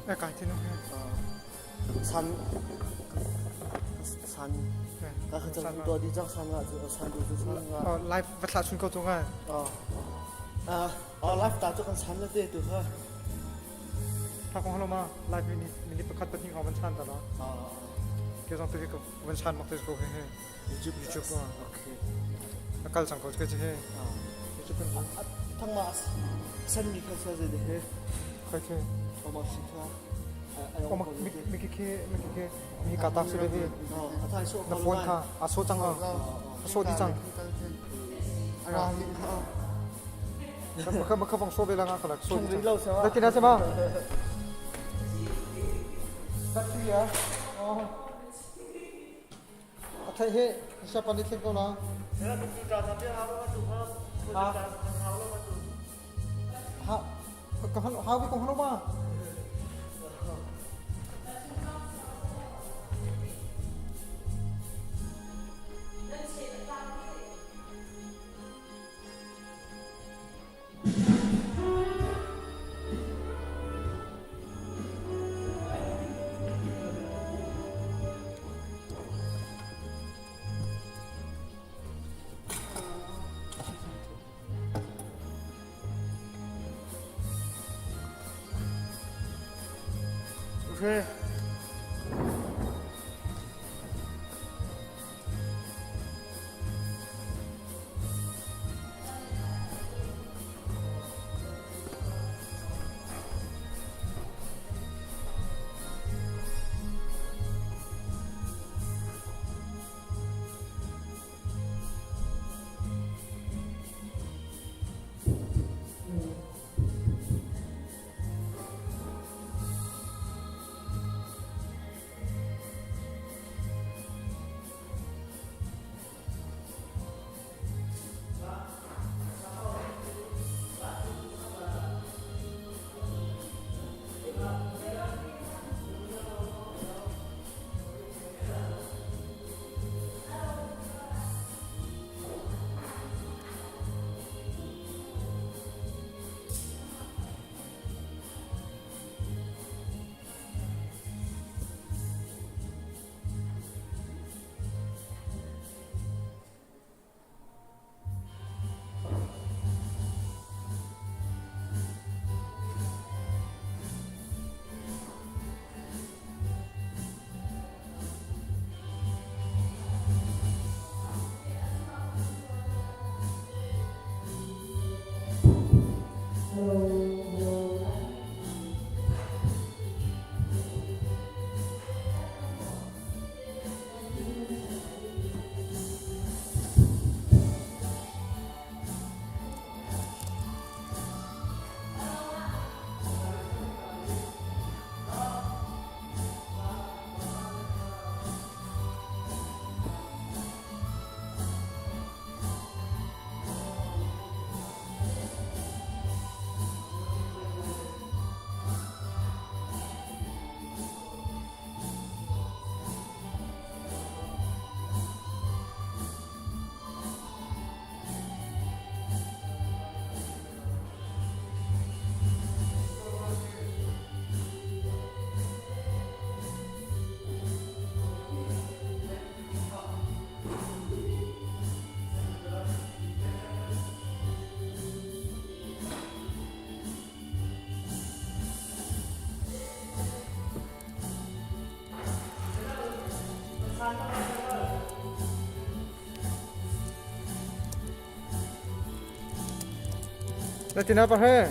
Eh kai tinu he. San san ka kha cang to di cang san nga chu san du chu san nga. Oh live va thla chun ko tu nga. Oh. Ah oh live ta chu kan san la te tu kha. Tha kong halo ma live mini mini pakhat pahnih ho van chan ta la. Ah. Ke zong tu hi ka van chan mak te ko he he. YouTube YouTube Okay. A kal cang ko ke he. YouTube kan Thang ma san mi kha sa ze de he. Khai khe. Oma si kha. Oma mi ki khi mi ki khi mi ka tak se le hi. Na phone kha a so cang a so di cang. Ara li kha. Makha makha vong so ve la nga khalak so di cang. Da tina se ma. Battery ah. Oh. A theih hi siapan i thleng ko la. Ha ha ka hal hau ko halo ma. Okay. Na tina pa he.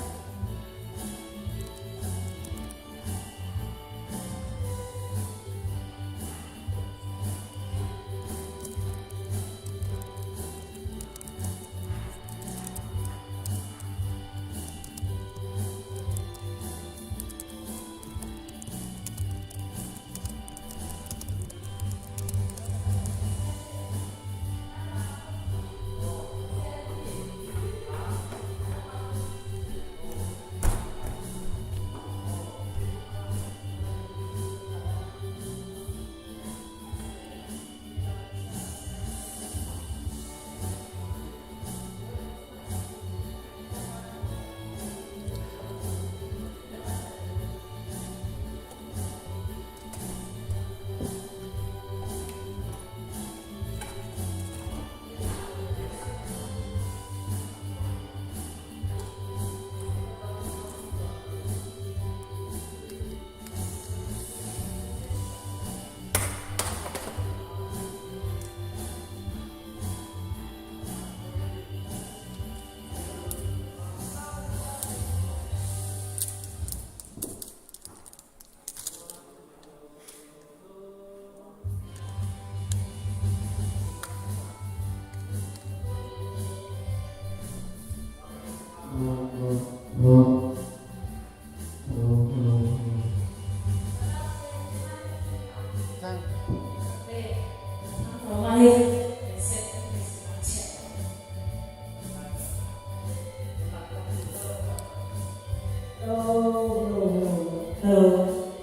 Hello,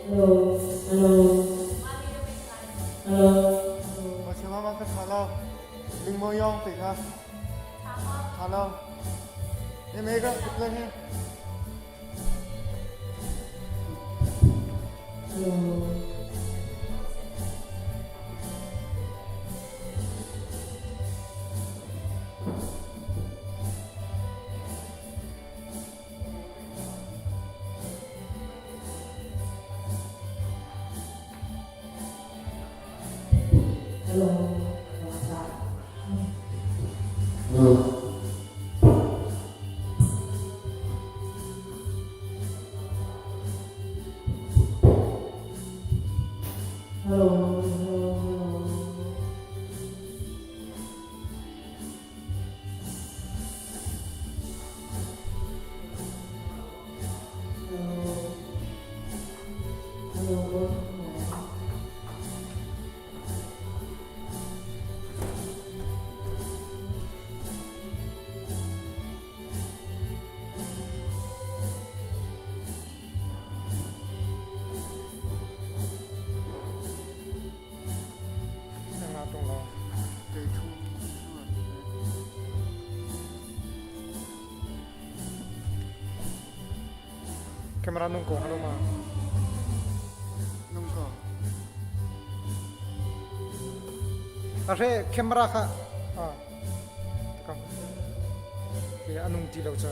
hello, hello, hello. Ma chima ma ka tha lo. Ling mo yong ti kha. Tha lo. Ni me ka le he. Hello. Hello. Hello. Hello. Hello. Na tung lo. Kei thu. Camera nung ko halo ma. Nung ko. A re camera kha. Ah. Takam. Ke anung ti lo cha.